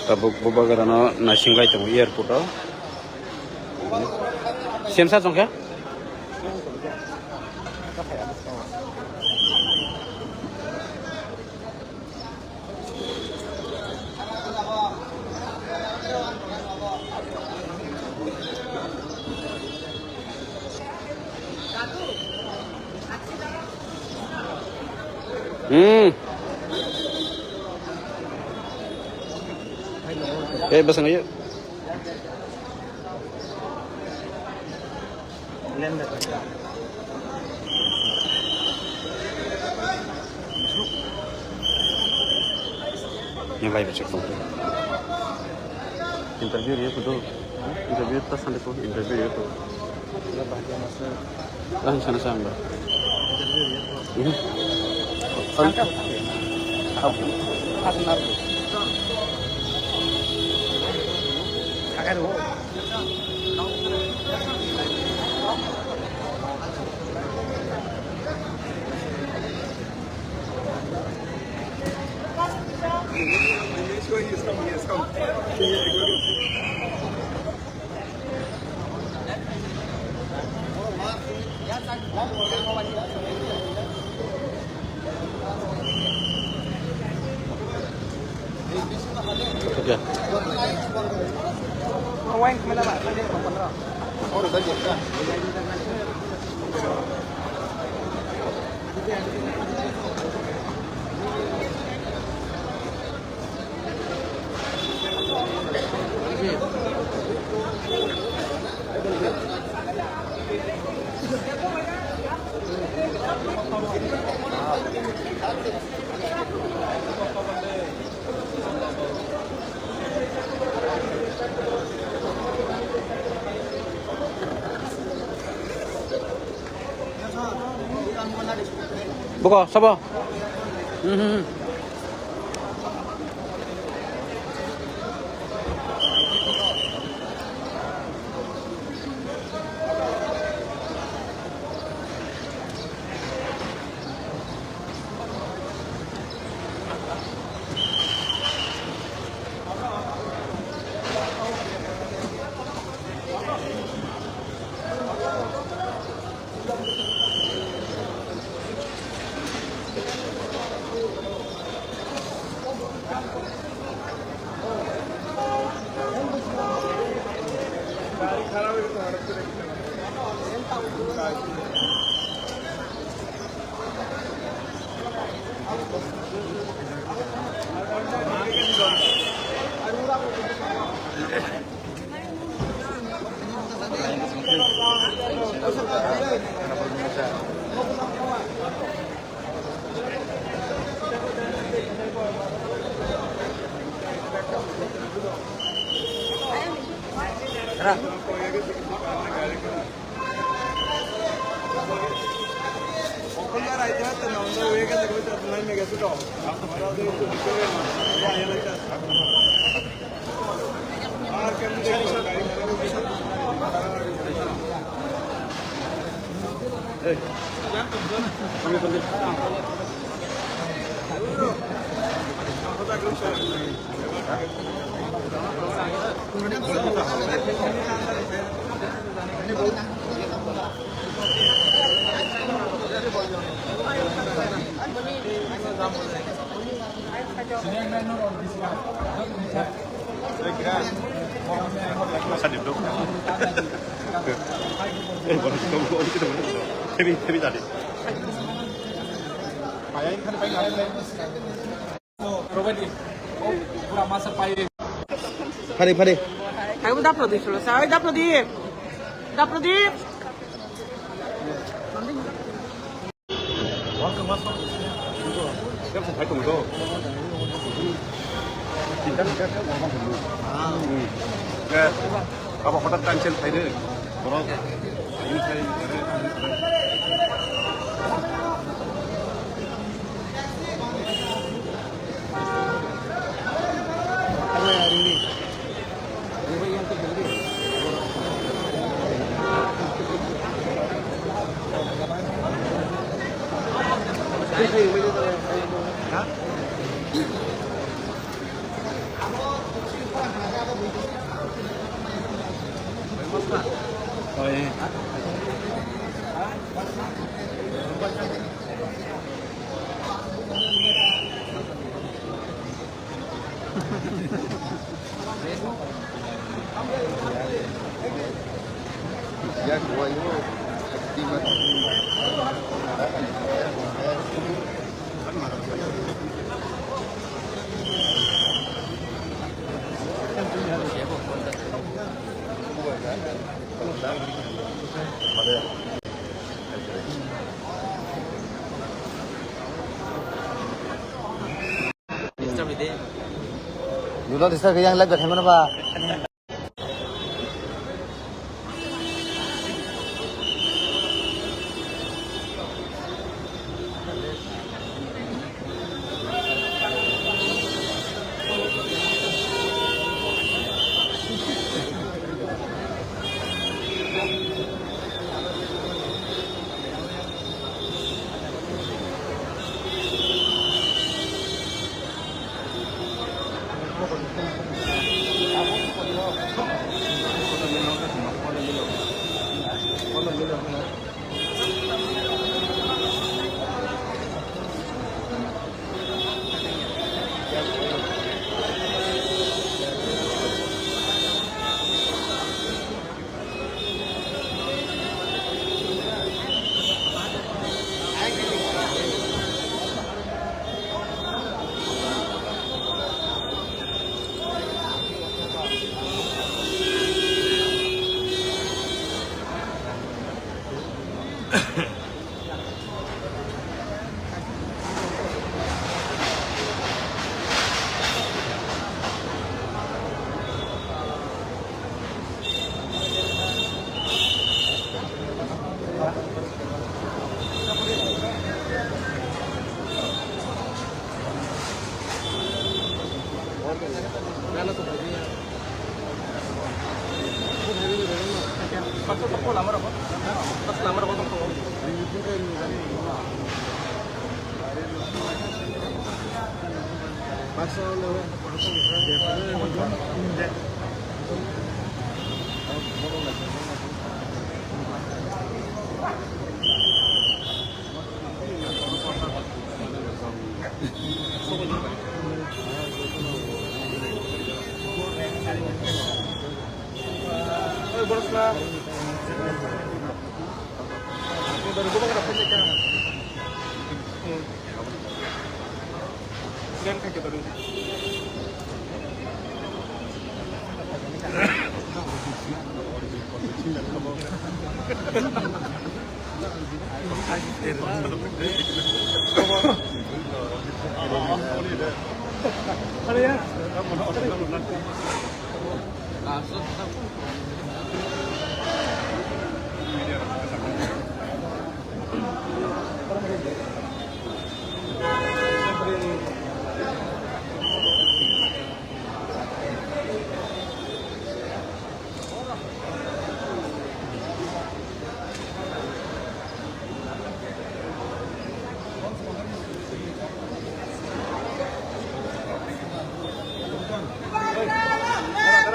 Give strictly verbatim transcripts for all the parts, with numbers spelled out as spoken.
Tabuk bubagrano naising lai tongo airport o. Sensa chongkha? Hmm. Eh, basang ayo. Yang lain cek tong. Interview dia kudu. Interview tas sampai tu interview dia tu. Ang sana sana. Interview dia tu. Buko, sabo. Mhm. Phari, phari. Hai, da Pradip solo sa. Hai, da Pradip. Da Pradip. Abo hotat cancel khaide. Borok. Juno disturb yang live dak mano ba.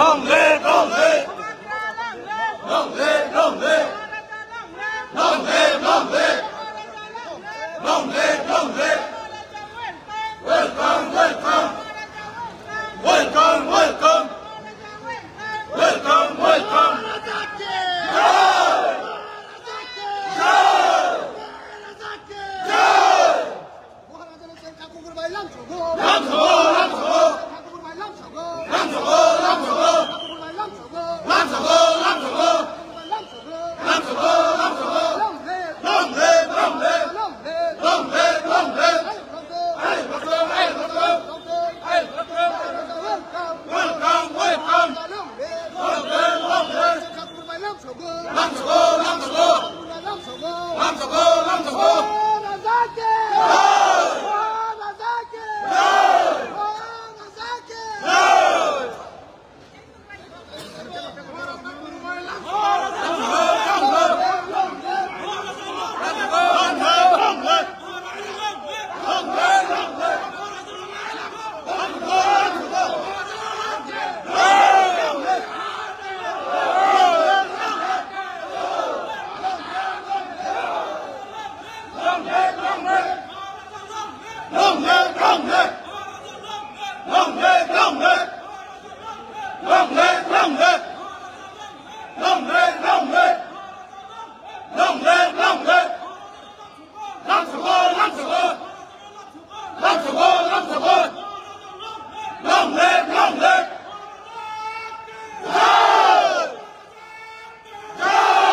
Long live, long live! Long live, long live! Long live, long live! Long live, long live! Welcome, welcome! Welcome, welcome! Welcome, welcome! Jai! Jai! Jai! Lamsogo, lamsogo! Lamsogo, lamsogo! Lamsogo, lamsogo! Long live, long live! Long live, long live! Long live, long live! Long live, long live! Long live, long live! Lamsogo, lamsogo! Lamsogo, lamsogo! Long live, long live! Jai! Jai!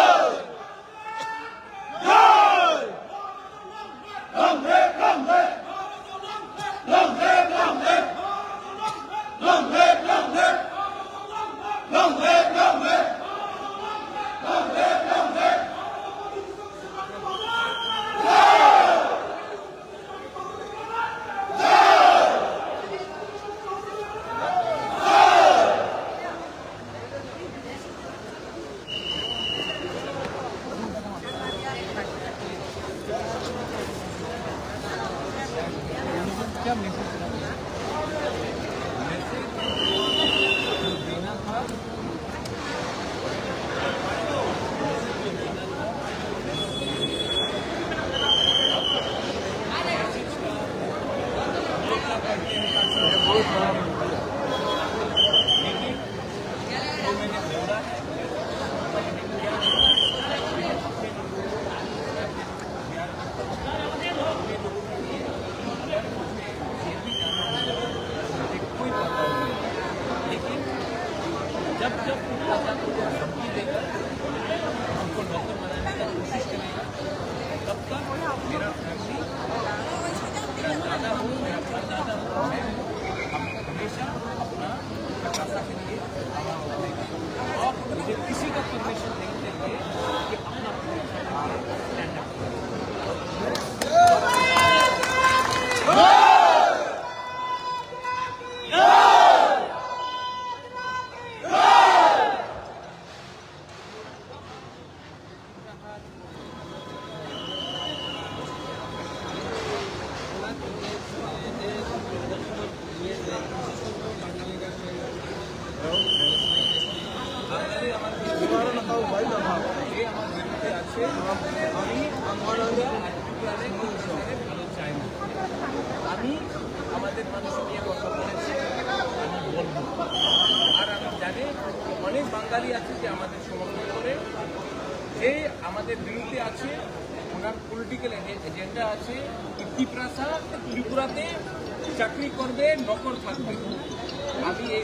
আমি আমাদের মানুষ নিয়ে কথা বলেছি, আমি বলবো। আর আমি জানি অনেক বাঙালি আছে যে আমাদের সমর্থন করে, যে আমাদের বিরুদ্ধে আছে, ওনার পলিটিক্যাল এজেন্ডা আছে, কি তিপ্রাসা ত্রিপুরাতে চাকরি করবে, নকর থাকবে। আমি এই